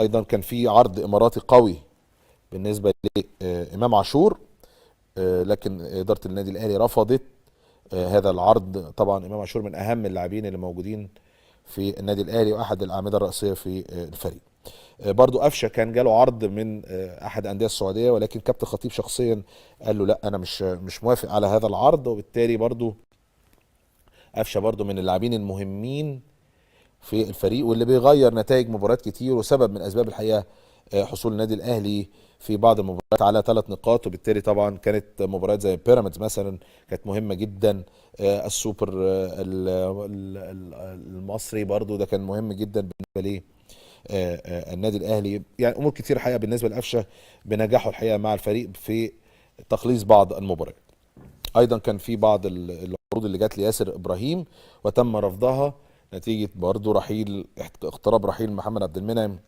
ايضا كان في عرض اماراتي قوي بالنسبة لامام عاشور، لكن ادارة النادي الاهلي رفضت هذا العرض. طبعا امام عاشور من اهم اللاعبين اللي موجودين في النادي الاهلي واحد الاعمدة الرئيسية في الفريق. برضو قفشه كان جاله عرض من احد اندية السعودية، ولكن كابتن خطيب شخصيا قال له لا، انا مش موافق على هذا العرض، وبالتالي برضو قفشه برضو من اللاعبين المهمين في الفريق واللي بيغير نتائج مباريات كتير، وسبب من اسباب الحقيقة حصول النادي الاهلي في بعض المباريات على 3 نقاط. وبالتالي طبعا كانت مباريات زي بيراميدز مثلا كانت مهمة جدا، السوبر المصري برضو ده كان مهم جدا بالنسبة ليه النادي الاهلي. يعني امور كتير الحقيقة بالنسبة لقفشه بنجاحه الحقيقة مع الفريق في تخليص بعض المباريات. ايضا كان في بعض العروض اللي جت لياسر ابراهيم وتم رفضها نتيجة برضو رحيل اقتراب رحيل محمد عبد المنعم